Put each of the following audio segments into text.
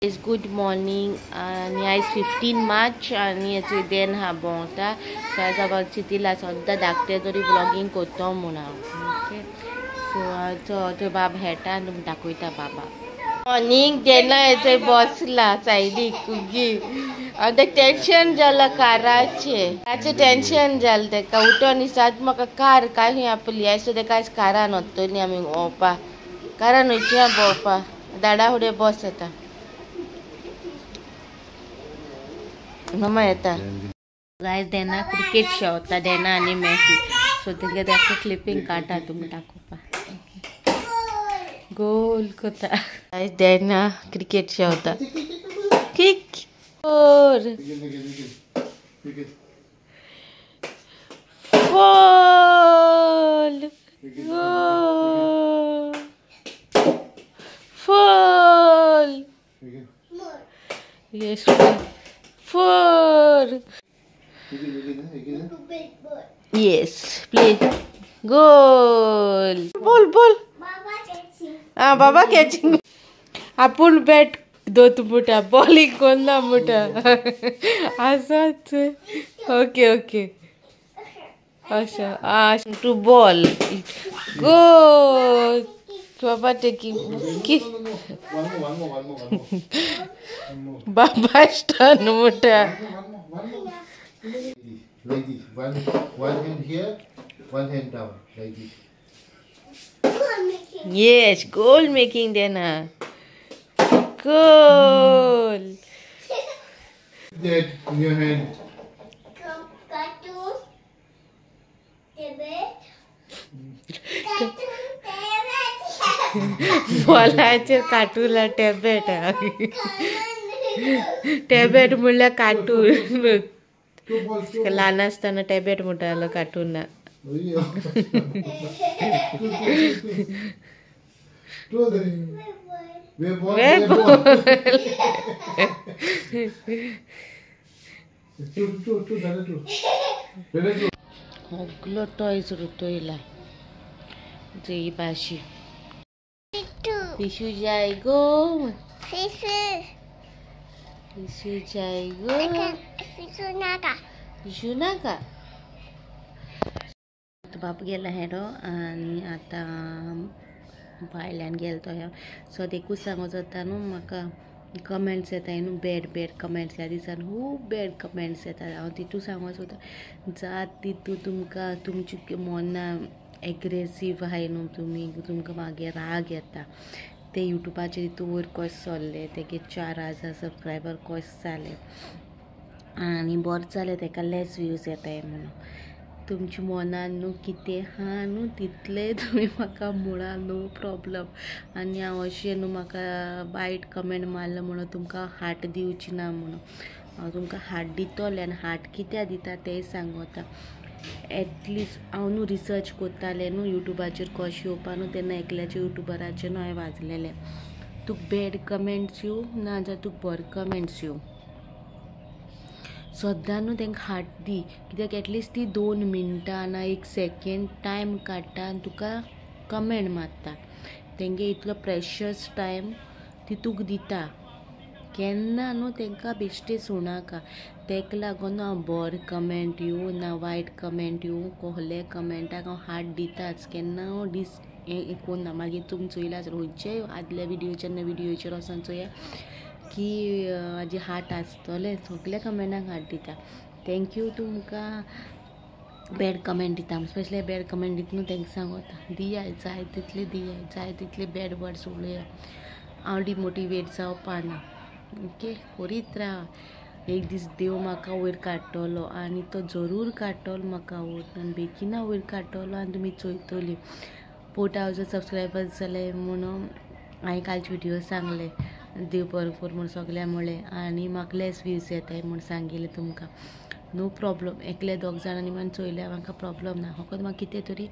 Good morning आनी आयज 15 मार्च आनी हेचो then हा भोंवता. सो आयज हांव चितिला सद्दां धाकटे तरी व्लॉगींग करतो म्हूण हांव. ओके सो आयचो बाब हेटा आनी तुमकां दाखयता बाबा. मॉर्निंग जेन्ना हेचो बसला सायडीक उगी आनी तेका टेंशन जालां काराचें. काराचें टेंशन जालें तेका. उठोन दिसात म्हाका कार काय खंय आपली. आयज सो तेका आयज कारान वतली आमी भोंवपा. कारान वयची भोंवपा. दाडा फुडें बस आतां. मम्मा येता. गायज देना क्रिकेट खेळता देना आनी मॅसी. सो तेंगे तेका क्लिपींग काडटा तुमकां दाखोवपा. गोल कोता. गायज देना क्रिकेट खेळता. Kick 4 4 4 Yes, 4. Yes, play. Goal. Ball, ball. Ah, Baba catching. Apun bat दोत मुटा बॉलिंग कोणला मुटा. आसाच. Okay, okay. अच्छा, ah, to ball. Goal. Baba taking. One more, one more. Baba stun muta. One more. Like this. One hand here, one hand down. Like this. Yes, goal making then. Goal. That in your hand. Cartoon. Tablet. Cartoon. बॉलाचेर cartoon tablet. Tablet म्हणल्यार cartoon. ल्हान आसतना tablet म्हणटालो कार्टूना. सगलो toys रुतयला जय भाशी. फिशू जाय गो. फिशू जाय गो. फिशू नाका. फिशू नाका. बाप गेला हेडो आनी आतां भायल्यान गेलो तो. सो देखूच सांगो जाता न्हू म्हाका कमेंट्स येता न्हू बॅड बॅड कमेंट्स. ह्या दिसान खूब बॅड कमेंट्स येता. हांव तितू सांगो सोदता जात तितू तुमकां तुमची मनां एग्रेसीव आहाय न्हू तुमी तुमकां मागीर राग येता. ते युट्यूबाचेर तितू वयर कशें सरले तेगे 4000 सबस्क्रायबर कशें जाले आनी बरें जालें तेका लेस व्यूज येताय म्हणून. तुमच्या मनान न्हू कितें आहा न्हू तितलें तुमी म्हाका म्हणा, नो प्रॉब्लम. आनी हांव अशें न्हू म्हाका वायट कमेंट मारलो म्हणून तुमकां हार्ट दिवची ना म्हणून. हांव तुमकां हार्ट दितलें आनी हार्ट कित्याक दिता तें सांगता. एटलिस्ट हांव न्हू रिसर्च करतालें न्हू युट्यूबाचेर कशें येवपा न्हू तेन्ना एकल्याच्या युट्यूबराचेर न्हू हांवें वाजलेलें तुका बॅड कमेंट्स येवं ना जाल्यार तुका बरे कमेंट्स येवं सद्दां न्हू तांकां हार्ट दी. कित्याक एटलिस्ट ती 2 मिनटां ना 1 सेकेंड टायम काडटा आनी तुका कमेंट मारता. तेंगे इतलो प्रेशस टायम ती तुका दिता. केन्ना न्हू तांकां बेश्टें सोडनाका. ताका लागून हांव बरें कमेंट येवं ना वायट कमेंट येवं कहले कमेंटाक हांव हार्ट दिताच. केन्ना हांव डीस हें कोन्ना. मागीर तुमी चोयला जाल्यार खंयचेय आदल्या व्हिडियोचेर ना व्हिडियोचेर वचोन चोया की म्हाजे हार्ट आसतलें. सगल्या कमेंटाक हार्ट दिता. Thank you तुमकां बॅड कमेंट दिता. स्पेशली बॅड कमेंट दिता न्हू तांकां सांगता दिया जाय तितले दिया जाय तितले बॅड वर्ड्स उलया. हांव डिमोटिवेट जावपा ना. ओके करीत राव. एक दीस देव म्हाका वयर काडटलो आनी तो जरूर काडटलो म्हाका वयर आनी बेगिना वयर काडटलो आनी तुमी चोयतली. 4000 सबस्क्रायबर्स जाले म्हणून हांवें कालचे व्हिडियो सांगलें देव बरें करूं म्हूण सगळ्या म्हळें आनी म्हाका लेस व्यूज येताय म्हूण सांगिल्लें तुमकां. No problem. एकले दोग जाणांनी मान चोयल्यार म्हाका प्रॉब्लम ना. फकत म्हाका कितें तरी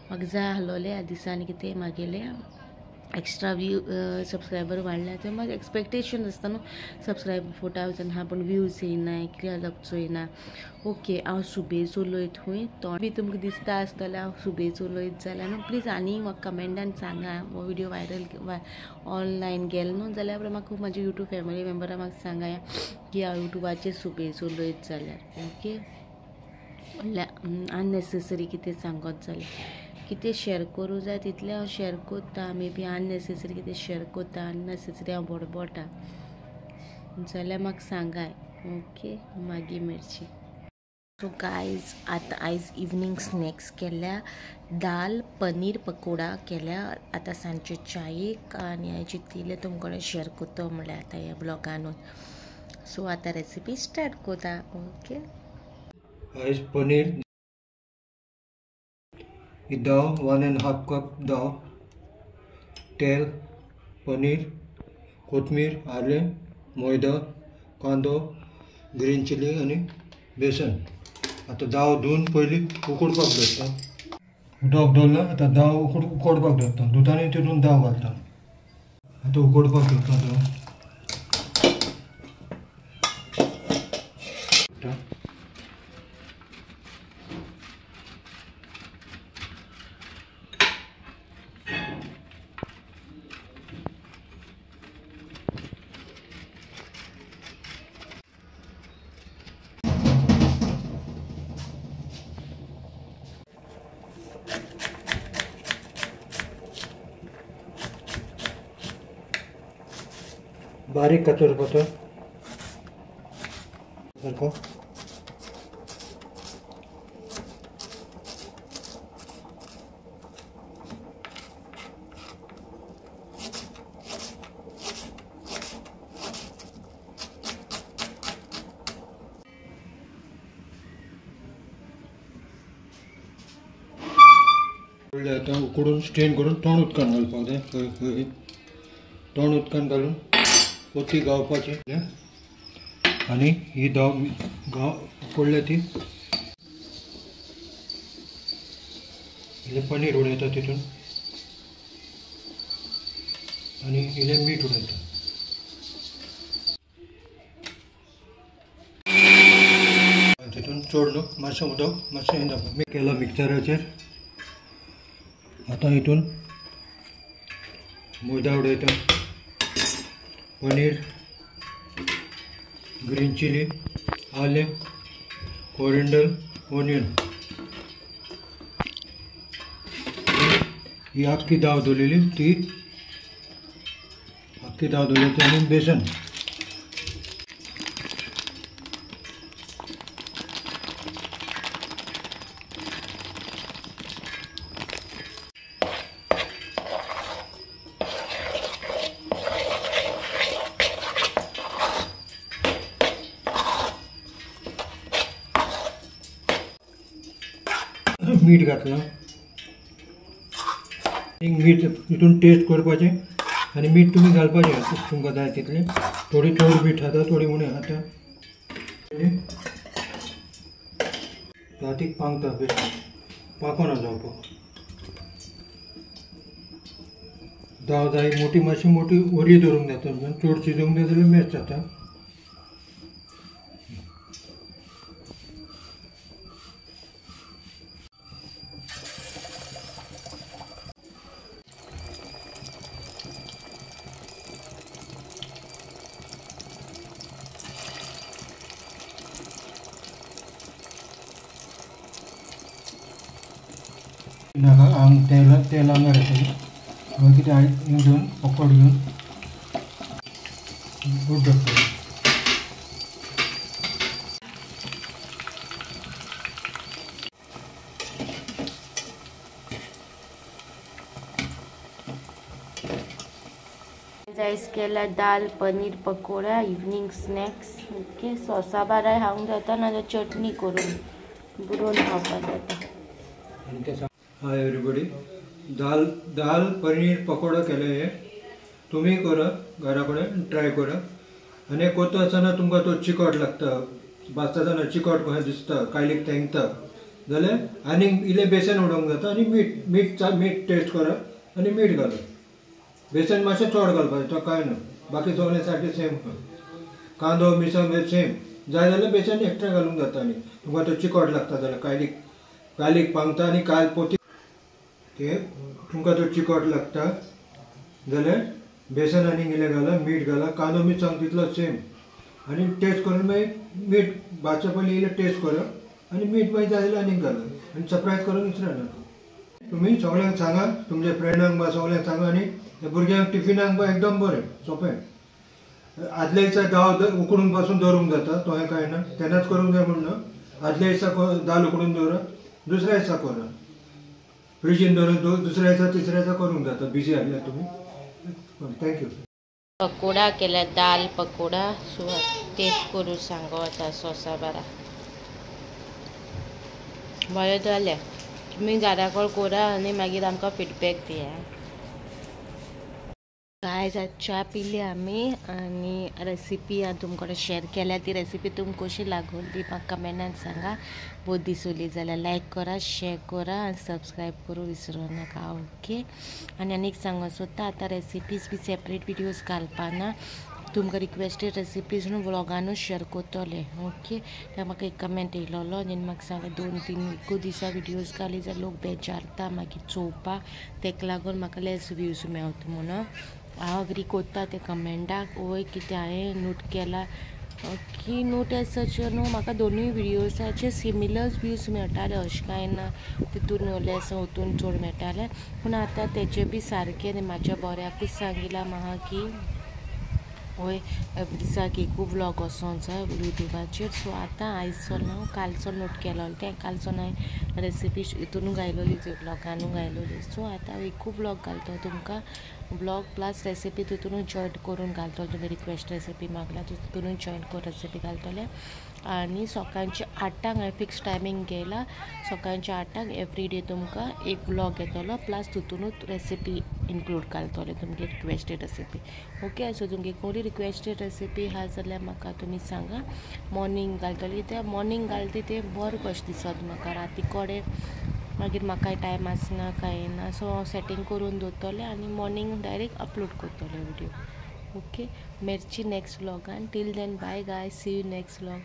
म्हाका जाय आसलोलें ह्या दिसांनी कितें म्हागेलें एक्स्ट्रा व्यू सबस्क्रायबर वाडल्या ते म्हाका एक्सपेक्टेशन आसता न्हू सबस्क्रायबर 4000 आहा पूण व्यूज येयना कितें अलगचो येयना. ओके हांव सुबेज उलयत खूंय तो बी तुमकां दिसता आसतलें हांव सुबेज उलयत जाल्यार न्हू प्लीज आनी म्हाका कमेंटान सांगा. हो व्हिडियो व्हायरल ऑनलायन गेलो न्हू जाल्यार म्हाका खूब म्हाजे यूट्यूब फॅमिली मेम्बरां म्हाका सांगा की हांव यूट्यूबाचेर सुबेज उलयत जाल्यार. ओके म्हणल्यार अननेसेसरी कितें सांगत जाल्यार कितें शेअर करूं जाय तितलें हांव शेअर करता. मे बी अननेसेसरी कितें शेअर करता अननेसेसरी हांव बडबडटा जाल्यार म्हाका सांगाय. ओके मागीर मेळची. सो गायज आतां आयज इवनींग स्नॅक्स केल्या दाल पनीर पकोडा केल्या. आतां सांजचे चायेक आनी हांवें चिंतिल्लें तुमकां कडेन शेअर करता म्हणल्यार आतां ह्या ब्लॉगानूच. सो आतां रेसिपी स्टार्ट करता. ओके आयज पनीर दाव 1.5 कप दाव, तेल, पनीर, कोथमीर, आलें, मैदा, कांदो, ग्रीन चिली आनी बेसन. आतां दाव धुवन पयलीं उकडपाक दवरता. उदक दवरलां आतां दाव उकडपाक दवरता. दुदांनी तितून दाव घालता. आतां उकडपाक दवरता दाव. बारीक कातरपाचो सारको. आतां उकडून स्ट्रेन करून तोंड उदकान घालपाक जाय. तोंड उदकान घालून पोती गावपाची आनी ही दाव गाव उकडल्या ती इल्लें पनीर उडयता तितून आनी इल्लें मीठ उडयता. तितून चड न्हू मातशें उदक मातशें हें जावपाक मी केलां मिक्सराचेर. आतां हितून मैदा उडयता, पनीर, ग्रीन चिली, आलें, कोरिएंडर, ऑनियन. ही आख्खी दाव दवरलेली ती आख्खी दाव दवरली ती आनी बेसन. मीठ घातलां. मीठ तितून टेस्ट करपाचें आनी मीठ तुमी घालपाचें तुमकां जाय तितलें. थोडी चड मीठ खाता थोडी उणें खाता. रातीक पांगता बेश्टें पाकोना जावपाक. दाव जाय मोटी मातशी मोटी वरी दवरूंक जाता. चड शिजोवंक जाय जाल्यार मॅश जाता. नाका आंग तेल तेल आंगार येतलें मागीर कितें घेवन पकोड घेवन उड्डप. आयज केला दाल paneer pakoda evening snacks. Okay सॉसा बाराय खावंक जाता नाजाल्यार चटणी करून बुडोवन खावपाक जाता. हाय एवरीबडी, दाल दाल पनीर पकोडा केले हे तुमी करा घरा कडेन ट्राय करा. आनी करता आसतना तुमकां तो चिकट लागता, भाजता आसतना चिकट कशें दिसता, कायलीक तेंकता जाल्यार आनीक इल्लें बेसन उडोवंक जाता आनी मीठ मीठ मीठ टेस्ट करा आनी मीठ घाला. बेसन मातशें चड घालपाचें तो कांय ना, बाकी सगळें सारकें सेम। कांदो मिरसांग सेम जाय जाल्यार बेसन एक्स्ट्रा घालूंक जाता आनी तुमकां तो चिकट लागता जाल्यार कायलीक कालीक पांगता आनी काल पोती ते तुमकां तो चिकट लागता जाल्यार बेसन आनी इल्लें घाला, मीठ घाला, कांदो मिरसांग तितलो सेम आनी टेस्ट करून मागीर मीठ भाजच्या पयलीं इल्लें टेस्ट करप आनी मीठ मागीर जाय जाल्यार आनीक घाला आनी सरप्रायज करून विसरना। तुमी सगळ्यांक सांगा, तुमच्या फ्रेंडांक बा सगळ्यांक सांगा आनी भुरग्यांक टिफिनाक बा एकदम बरें सोंपें। आदल्या दिसा दाळ उकडून पासून दवरूंक जाता, तो हें कांय ना तेन्नाच करूंक जाय म्हूण ना, आदल्या दिसा दाल उकडून दवरा, दुसऱ्या दिसा करा, फ्रिजीन दवरून दुसऱ्या दिसा तिसऱ्या दिसा करूंक जाता, बिजी आसल्यार तुमी। Thank you. Pakoda केला, दाल पकोडा, सो टेस्ट करून सांगो आतां सॉसा बारा बरें जालें। तुमी घराकडेन करा आनी मागीर आमकां फिडबॅक दिया। गायज आज च्या पिली आमी आनी रेसिपी हांवें तुमकां शेअर केल्या ती रेसिपी तुमकां कशी लागली ती म्हाका कमेंटान सांगा। बरी दिसली जाल्यार लायक करा, शेअर करा आनी सबस्क्रायब करूं विसरूं नाका। ओके, आनी आनीक सांगूंक सोदता आतां रेसिपीज बी सेपरेट विडियोज घालपाना, तुमकां रिक्वेस्टेड रेसिपीज न्हू व्लॉगानूच शेअर करतले। ओके, त्या म्हाका एक कमेंट येयलोलो आनी म्हाका सांगलें 2-3 एकू दिसा विडियोज घाली जाल्यार लोक बेजारता मागीर चोवपाक, तेका लागून म्हाका लेस व्यूज मेवता म्हणून हांव अग्री कोत्ता ते कमेंटाक। वय कितें हांवें नोट केला की नोट एज सच न्हू म्हाका दोनूय विडियोजाचे सिमिलर व्यूज मेळटाले, अशें कांय ना तितून लेस वतून चड मेळटाले, पूण आतां तेचे बी सारकें म्हाज्या बऱ्याकूच सांगिलां म्हाका की वय दिसाक एकू व्लॉग वचोंक जाय यूट्यूबाचेर। सो आतां आयजसो हांव कालचो नोट केलो तें कालचो हांवें रेसिपी हितून घायलोली व्लॉगानू घायलोली। सो आतां एकू व्लॉग घालतो तुमकां, व्लॉग प्लस रेसिपी तितूनूच जॉयंट करून घालतलो, तुमी रिक्वेस्ट रेसिपी मागला तितूनूच जॉयंट करून रेसिपी घालतले। आनी सकाळचे 8 हांवें फिक्स टायमींग घेयला, सकाळच्या 8 एवरी डे तुमकां एक व्लॉग येतलो प्लस तितूनूच रेसिपी इन्क्लूड घालतले तुमगे रिक्वेस्टेड रेसिपी। ओके, सो तुमगे कोणी रिक्वेस्टेड रेसिपी आहा जाल्यार म्हाका तुमी सांगा। मॉर्निंग घालतली ते मॉर्निंग घालती ते बरें कशें दिसत म्हाका, राती कडेन मागीर म्हाका टायम आसना कांय ना, सो हांव सेटींग करून दवरतलें आनी मॉर्निंग डायरेक्ट अपलोड करतलें विडियो। ओके, मेळची next व्लॉगान, till then bye guys, see you next vlog.